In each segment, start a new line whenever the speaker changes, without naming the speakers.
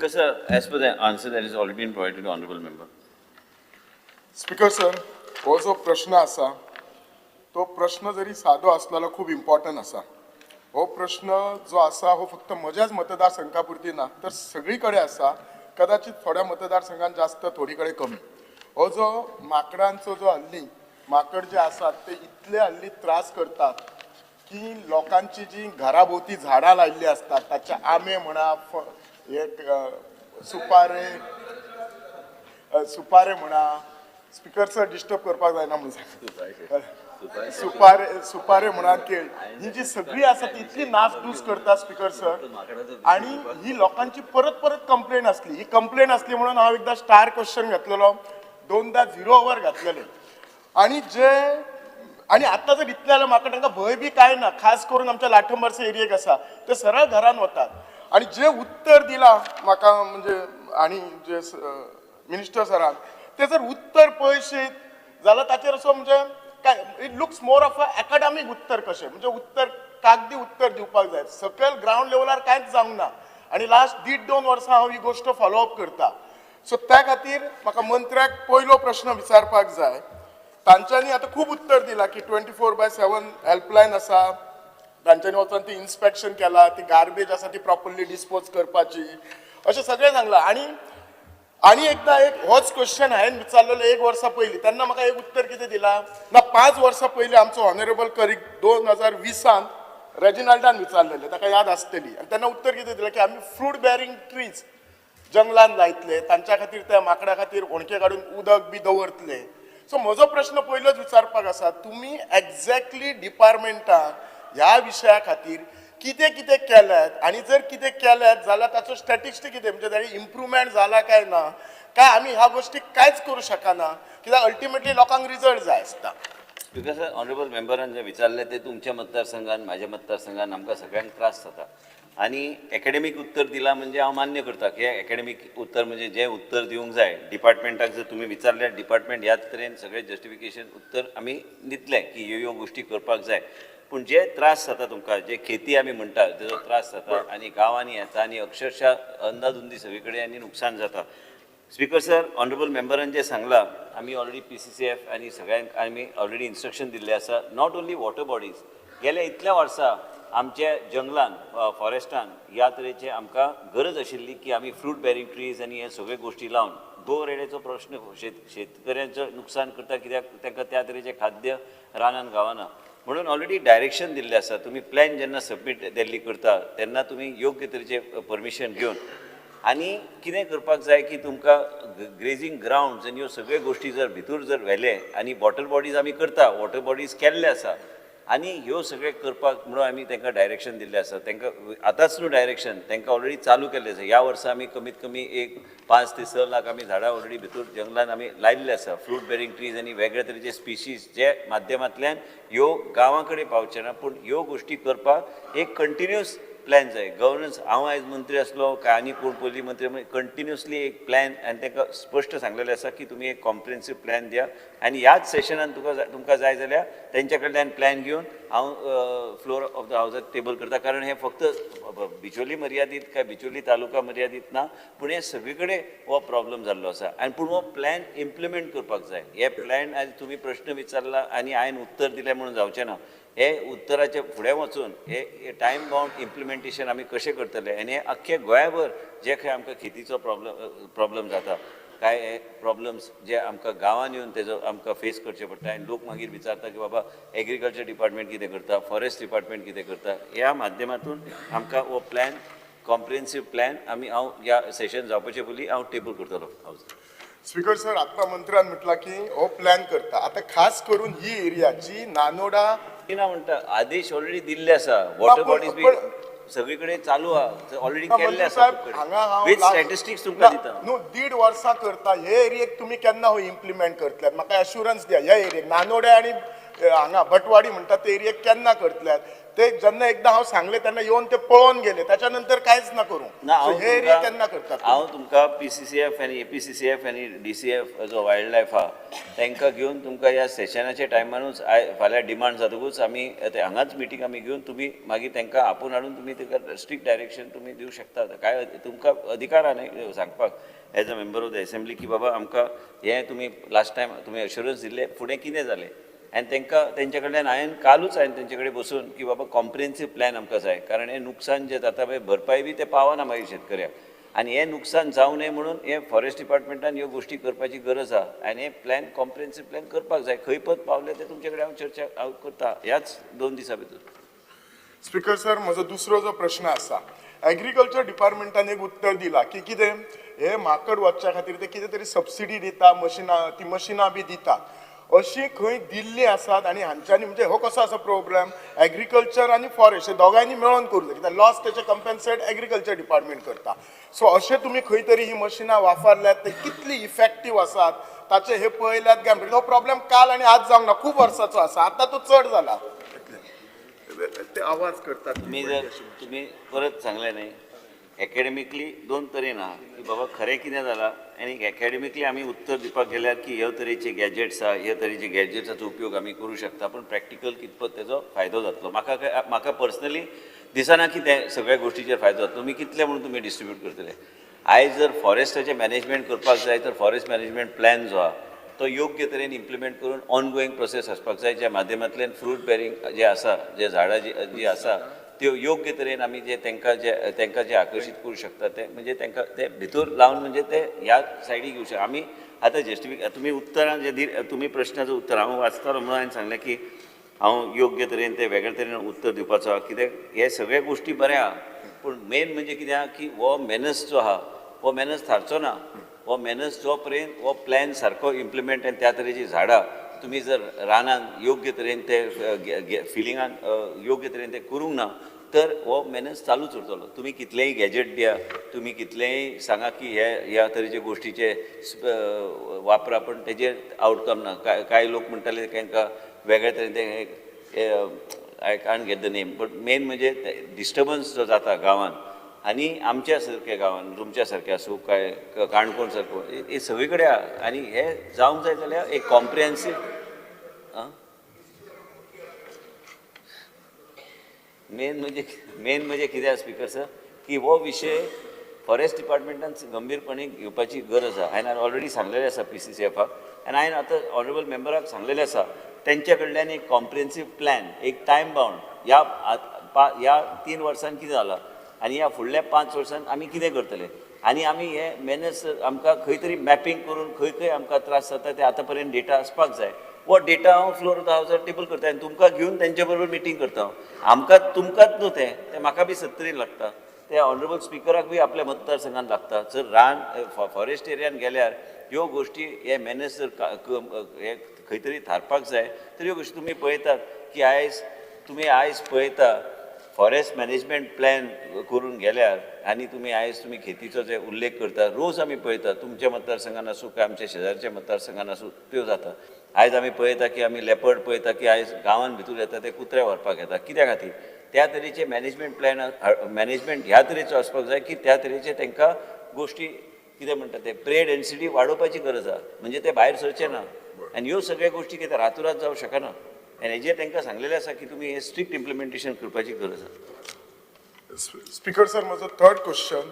Speaker sir, as per the answer that is already been provided to honourable member.
Speaker sir, हो जो प्रश्न आसा तो प्रश्न जरी सादो आसलो जाल्यार खूब इम्पॉर्टंट आसा. हो प्रश्न जो आसा हो फक्त म्हज्याच मतदारसंघा पुरती ना तर सगळी कडेन आसा. कदाचित थोड्या मतदारसंघान जास्त, थोडी कडेन कमी. हो जो माकडांचो जो हल्ली माकड जे आसात ते इतले हल्ली त्रास करतात की लोकांची जी घरा भोंवती झाडां लायिल्ली आसतात ताचे आंबे म्हणा, हे सुपारे, सुपारे म्हणा. स्पिकर सर, डिस्टर्ब करपाक जायना म्हणून सांग. सुपारे, सुपारे म्हणा, केळ, ही जी सगळी आसा ती इतली नासधूस करता स्पिकर सर. आणि ही लोकांची परत परत कंप्लेन आसली. ही कंप्लेन आसली म्हणून हांव एकदां स्टार क्वेश्चन घातलेलो, दोनदा झिरो ओवर घातलेले. आणि जे आणि आतां जर इतलें जाल्यार म्हाका तांकां भंय बी कांय ना. खास करून आमच्या लाठंबारसे एरियेक आसा ते सरळ घरान वतात. आणि जे उत्तर दिलां म्हाका म्हणजे आणि जे मिनिस्टर सरान ते जर उत्तर पळयशीत जाल्यार ताचेर असो म्हणजे काय it looks more of a academic उत्तर कशें, म्हणजे उत्तर कागदी उत्तर दिवपाक जाय. सकयल ग्रावंड लेवलार कांयच जावंक ना. आनी लास्ट दीड दोन वर्सां हांव ही गोश्ट फॉलो अप करता. सो त्या खातीर म्हाका मंत्र्याक पयलो प्रश्न विचारपाक जाय. तांच्यांनी आतां खूब उत्तर दिलां की 24/7 हेल्पलायन आसा, तांच्यांनी वचोन ती इन्स्पेक्शन केला, ती गार्बेज आसा ती प्रॉपरली डिस्पोज करपाची, अशें सगळें सांगलां. आनी आनी एकदां एक होच क्वेश्चन हांवें विचारलेलो एक वर्सा पयलीं, तेन्ना म्हाका एक उत्तर कितें दिलां ना, 5 वर्सां पयलीं आमचो ऑनरेबल कलीग 2020 रेजिनाल्डान विचारलेलें, ताका याद आसतली. आनी तेन्ना उत्तर कितें दिलें की आमी फ्रूट बेरींग ट्रीज जंगलान लायतले, तांच्या खातीर त्या माकडां खातीर होणके काडून उदक बी दवरतले. सो म्हजो प्रश्न पयलोच विचारपाक आसा, तुमी एग्जॅक्टली डिपार्टमेंटान ह्या विशया खातीर कितें कितें केल्यात आनी जर कितें केल्यात जाल्यार ताचो स्टॅटिस्टीक कितें, म्हणजे ताणी इम्प्रुवमेंट जाला काय ना, काय आमी ह्या गोश्टी कांयच करूं शकना, कित्याक अल्टिमेटली लोकांक रिजल्ट जाय आसता.
स्पिकर सर, ऑनरेबल मेंबरान जें विचारलें तें तुमच्या मतदारसंघान, म्हाज्या मतदारसंघान आमकां सगळ्यांक त्रास जाता. आनी एकेडमीक उत्तर दिलां म्हणजे हांव मान्य करता की एकेडमीक उत्तर म्हणजे जें उत्तर दिवंक जाय डिपार्टमेंटाक, जर तुमी विचारल्यार डिपार्टमेंट ह्याच तरेन सगळें जस्टिफिकेशन उत्तर आमी दितले की ह्यो ह्यो गोश्टी करपाक जाय. पूण जे त्रास जाता तुमकां, जे खेती आमी म्हणटा तेजो त्रास जाता आनी गांवांनी येता आनी अक्षरशः अंदाधुंदी सगळी कडेन आनी नुकसान जाता. स्पिकर सर, ऑनरेबल मेंबरान जें सांगलां, आमी ऑलरेडी पीसीसीएफ आनी सगळ्यांक आमी ऑलरेडी इन्स्ट्रक्शन दिल्लें आसा. Not only water bodies, गेल्या इतल्या वर्सां आमच्या जंगलान, फॉरेस्टान ह्या तरेचे आमकां गरज आशिल्ली की आमी फ्रूट बेरींग ट्रीज आनी हे सगळे गोश्टी लावन गो रेड्याचो प्रश्न शेतकऱ्यांचो नुकसान करता, कित्याक तांकां त्या तरेचें खाद्य रानान गावना. म्हणून ऑलरेडी डायरेक्शन दिल्लें आसा, तुमी प्लॅन जेन्ना सबमीट दिल्ली करता तेन्ना तुमी योग्य तरेचें परमिशन घेवन आनी कितें करपाक जाय की तुमकां ग्रेजींग ग्रावंड्स आनी ह्यो सगळ्यो गोश्टी जर भितूर जर व्हेले आनी वॉटर बॉडीज आमी करता, वॉटर बॉडीज केल्ले आसा आनी ह्यो सगळे करपाक म्हणून आमी तांकां डायरेक्शन दिल्लें आसा. तांकां आतांच न्हू डायरेक्शन, तांकां ऑलरेडी चालू केल्लें आसा. ह्या वर्सा आमी कमीत कमी एक 5 ते 6 लाख आमी झाडां ऑलरेडी भितूर जंगलान आमी लायिल्ले आसा, फ्रूट बेरींग ट्रीज आनी वेगळे तरेचे स्पिशीज जे माध्यमांतल्यान ह्यो गांवां कडेन पावचे ना. पूण ह्यो गोश्टी करपाक एक कंटिन्युअस प्लॅन जाय. गवर्नन्स, हांव आयज मंत्री आसलो काय आनी कोण पयलीं मंत्री, कंटिन्युअसली एक प्लॅन आनी तांकां स्पश्ट सांगलेलें आसा की तुमी एक कॉम्प्रिहेन्सीव प्लॅन दिया. आनी ह्याच सेशनान तुका तुमकां जाय जाल्यार तेंच्या कडल्यान प्लॅन घेवन हांव फ्लोर ऑफ the हावजात टेबल करता, कारण हें फक्त बिचोली मर्यादीत काय बिचोली तालुका मर्यादीत ना, पूण हें सगळे कडेन हो प्रॉब्लम जाल्लो आसा. आनी पूण हो प्लॅन इम्प्लिमेंट करपाक जाय. हे प्लॅन आयज तुमी प्रश्न विचारला आनी हांवें उत्तर दिलें म्हणून जावचें ना. हे उत्तराचे फुडें वचून हे टायम बाउंड इम्प्लिमेंटेशन आमी कशें करतले आनी हे अख्खे गोंयाभर जे खंय आमकां खेतीचो प्रॉब्लम जाता, काय हे प्रॉब्लम्स जे आमकां गांवांत येवन तेजो आमकां फेस करचे पडटा आनी लोक मागीर विचारता की बाबा, एग्रीकल्चर डिपार्टमेंट कितें करता, फॉरेस्ट डिपार्टमेंट कितें करता? ह्या माध्यमातून आमकां हो प्लॅन, कॉम्प्रिहेन्सीव प्लॅन आमी हांव ह्या सेशन जावपाचे पयलीं हांव टेबल करतलो हावज.
स्पीकर सर, आत्ता मंत्र्यान म्हटला की हो प्लॅन करता. आता खास करून ही एरिया जी नानोडा
ना म्हणटा, आदेश ऑलरेडी दिल्ले आसा. वॉटर बॉडीज बी सगळी कडेन चालू आहा, ऑलरेडी केल्ले
मंत्री
आसा.
साहेब, हांगा हांव
विथ स्टॅटिस्टिक्स तुमकां दिता.
न्हू, दीड वर्सां करता. हे एरियेक तुमी केन्ना हो इम्प्लिमेंट करतले? म्हाका एश्युरन्स दिया. ह्या एरियेक, नानोड्या आनी हांगा भटवाडी म्हणटा ते एरियेक केन्ना करतले? ते जेन्ना एकदां हांव सांगलें तेन्ना येवन ते पळोवन गेले, त्याच्या नंतर कांयच ना करूंक.
ना,
सो हे एरिया केन्ना करतात?
हांव तुमकां PCCF आनी APCCF आनी DCF जो वायल्ड लायफ आहा तांकां घेवन तुमकां ह्या सेशनाच्या टायमानूच फाल्यां डिमांड जातकूच आमी ते हांगाच मिटींग आमी घेवन तुमी मागीर तांकां आपोवन हाडून तुमी ताका स्ट्रिक्ट डायरेक्शन तुमी दिवं शकतात. काय तुमकां अधिकार आहा न्ही सांगपाक as a member of the assembly की बाबा आमकां हें तुमी लास्ट टायम तुमी अश्युरन्स दिल्लें, फुडें कितें जालें. आनी तांकां तेंच्या कडल्यान हांवें कालूच हांवें तेंचे कडेन बसून की बाबा कॉम्प्रिहेन्सीव प्लॅन आमकां जाय, कारण हें नुकसान जें जाता पळय भरपाय बी तें पावना मागीर शेतकऱ्याक, आनी हें नुकसान जावं नये म्हणून हें फॉरेस्ट डिपार्टमेंटान ह्यो गोश्टी करपाची गरज आहा आनी हें प्लॅन कॉम्प्रिहेन्सीव प्लॅन करपाक जाय. खंय पत पावले ते तुमचे कडेन हांव चर्चा हांव करता ह्याच 2 दिसां भितर.
स्पीकर सर, म्हजो दुसरो जो प्रश्न आसा, एग्रीकल्चर डिपार्टमेंटान एक उत्तर दिलां की कितें हे माकड वचच्या खातीर ते कितें तरी सबसिडी दिता, मशिनां ती मशिनां बी दिता, अशी खंय दिल्ली आसात? आनी हांच्यांनी म्हणजे हो कसो आसा प्रोग्राम, एग्रीकल्चर आनी फॉरेस्ट हे दोगांयनी मेळोन करूं जाय, कित्याक लॉस तेचे कम्पेन्सेट एग्रीकल्चर डिपार्टमेंट करता. सो अशें तुमी खंय तरी ही मशिनां वापरल्यात, ते कितली इफेक्टीव आसात ताचे हे पळयल्यात काय? म्हणटा हो प्रॉब्लेम काल आनी आज जावंक ना, खूब वर्सांचो आसा, आतां तो चड जाला. ते आवाज करतात.
तुमी जर तुमी परत सांगलें न्ही, एकेडमिकली 2 तरेन आहा की बाबा खरें कितें जालां, आनी एकेडमिकली आमी उत्तर दिवपाक गेल्यार की ह्यो तरेचे गॅजेट्स आहा, ह्या तरेचे गॅजेट्साचो उपयोग आमी करूं शकता, पूण प्रॅक्टिकल कितपत तेजो फायदो जातलो म्हाका म्हाका पर्सनली दिसना की ते सगळ्या गोश्टीचेर फायदो जातलो. तुमी कितले म्हणून तुमी डिस्ट्रिब्यूट करतले? आयज जर फॉरेस्टाचें मॅनेजमेंट करपाक जाय तर फॉरेस्ट मॅनेजमेंट प्लॅन जो आहा तो योग्य तरेन इम्प्लिमेंट करून ऑनगोईंग प्रोसेस आसपाक जाय, ज्या माध्यमांतल्यान फ्रूट बेरींग जे आसा, जे झाडां जी आसा त्यो योग्य तरेन आमी जे तांकां जे आकर्शीत करूं शकता ते म्हणजे तांकां ते भितर लावन म्हणजे ते ह्या सायडीक घेवं शकता. आमी आतां जस्टिफिक तुमी उत्तरां जे तुमी प्रश्नाचो उत्तर हांव वाचतालो म्हणून हांवें सांगलें की हांव योग्य तरेन ते वेगळे तरेन उत्तर दिवपाचो आहा, कित्याक हे सगळे गोश्टी बऱ्यो आहा, पूण मेन म्हणजे कितें आहा की हो मेनस जो आहा हो मेनस थारचो ना. हो मेनस जो पर्यंत हो प्लॅन सारको इम्प्लिमेंट आनी त्या तरेचीं झाडां तुमी जर रानान योग्य तरेन ते फिलिंगान योग्य तरेन ते करूंक ना तर हो मेनस चालूच उरतलो. तुमी कितलेंय गॅजेट दिया, तुमी कितलेंय सांगा की हे ह्या तरेचे गोश्टीचे वापरा, पण तेजेर आवटकम ना. कांय लोक म्हणटाले तांकां वेगळे तरेन ते I can't get the name, but main म्हणजे डिस्टर्बन्स जो जाता गांवान आनी आमच्या सारक्या गांवान, तुमच्या सारक्या आसूं काय काणकोण सारको, हे सगळे कडेन आहा. आनी हे जावंक जाय जाल्यार एक कॉम्प्रिहेन्सीव मेन म्हणजे कितें आसा स्पीकर सर की हो विशय फॉरेस्ट डिपार्टमेंटान गंभीरपणे घेवपाची गरज आहा. हांवें ऑलरेडी सांगलेलें आसा PCCFाक आनी हांवें आतां ऑनरेबल मेंबराक सांगलेलें आसा तेंच्या कडल्यान एक कॉम्प्रिहेन्सीव प्लॅन, एक टायम बावंड, ह्या 3 वर्सान कितें जालां आनी ह्या फुडल्या 5 वर्सान आमी कितें करतले, आनी आमी हे मेनस आमकां खंय तरी मॅपींग करून खंय खंय आमकां त्रास जाता ते आतां पर्यंत डेटा आसपाक जाय. हो डेटा हांव फ्लोर हावजार टेबल करता आनी तुमकां घेवन तेंच्या बरोबर मिटींग करता हांव. आमकां तुमकांच न्हू तें म्हाका बी 70 लागता, ते ऑनरेबल स्पिकराक बी आपल्या मतदारसंघान लागता. जर रान फॉरेस्ट एरियान गेल्यार ह्यो गोश्टी हे मेनस जर हे खंय तरी थारपाक जाय तर ह्यो गोश्टी तुमी पळयतात की आयज तुमी आयज पळयता फॉरेस्ट मॅनेजमेंट प्लॅन करून गेल्यार आनी तुमी आयज तुमी खेतीचो जे उल्लेख करता, रोज आमी पळयता तुमच्या मतदारसंघान आसूं काय आमच्या शेजारच्या मतदारसंघान आसूं त्यो जाता. आयज आमी पळयता की आमी लेपर्ड पळयता की आयज गांवान भितर येता ते कुत्रे व्हरपाक येता, कित्या खातीर? त्या तरेचे मॅनेजमेंट प्लॅन मॅनेजमेंट ह्या तरेचो आसपाक जाय की त्या तरेचे तांकां गोश्टी कितें म्हणटा ते प्रे डेन्सिटी वाडोवपाची गरज आहा, म्हणजे ते भायर सरचे ना. आनी ह्यो सगळ्यो गोश्टी कितें रातोरात जावं शकना, आनी हेजेर तांकां सांगलेलें आसा की तुमी हें स्ट्रिक्ट इम्प्लिमेंटेशन करपाची गरज आसा.
स्पीकर सर, म्हजो थर्ड क्वेश्चन,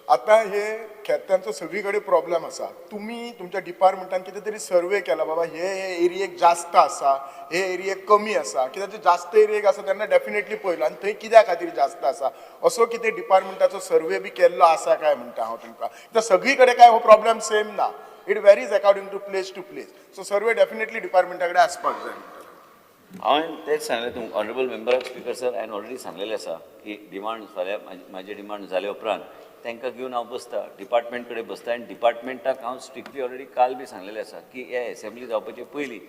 आतां हे खेत्यांचो सगळी कडेन प्रॉब्लेम आसा, तुमी तुमच्या डिपार्टमेंटान कितें तरी सर्वे केला बाबा हे एरियेक जास्त आसा, हे एरियेक कमी आसा, कित्याक जे जास्त एरियेक आसा तेन्ना डेफिनेटली पळयलो आनी थंय कित्या खातीर जास्त आसा, असो कितें डिपार्टमेंटाचो सर्वे बी केल्लो आसा काय म्हणटा हांव तुमकां? कित्याक सगळी कडेन काय हो प्रॉब्लेम सेम ना, it varies according to place to place, so survey definitely डिपार्टमेंटा कडेन आसपाक जाय.
हांवें तेंच सांगलें तुमकां ऑनरेबल मेंबराक स्पीकर सर, हांवें ऑलरेडी सांगलेलें आसा की डिमांड फाल्यां म्हाजी डिमांड जाले उपरांत तांकां घेवन हांव बसता, डिपार्टमेंट कडेन बसता आनी डिपार्टमेंटाक हांव स्ट्रिक्टली ऑलरेडी काल बी सांगलेलें आसा की हे एसेंब्ली जावपाचे पयलीं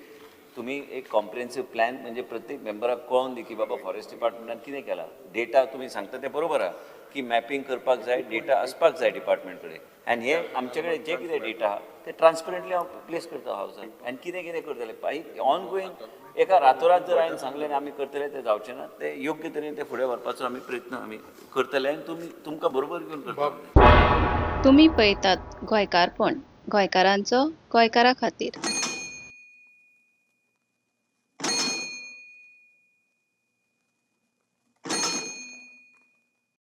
तुमी एक कॉम्प्रिहेन्सीव प्लॅन म्हणजे प्रत्येक मेंबराक कळोन दी की बाबा फॉरेस्ट डिपार्टमेंटान कितें केलां. डेटा तुमी सांगता तें बरोबर आहा की मॅपिंग करपाक जाय, डेटा आसपाक जाय डिपार्टमेंट कडेन. आनी हे आमचे कडेन जे कितें डेटा आहा ते ट्रान्सपरंटली हांव प्लेस करता हावसान. आनी कितें कितें करतले ऑन गोईंग, एका रातोरात जर हांवें सांगलें आनी आमी करतले तें जावचें ना. ते योग्य तरेन ते फुडें व्हरपाचो आमी प्रयत्न आमी करतले आनी तुमी तुमकां बरोबर घेवन करतले.
तुमी पळयतात गोंयकारपण, गोंयकारांचो गोंयकारा खातीर.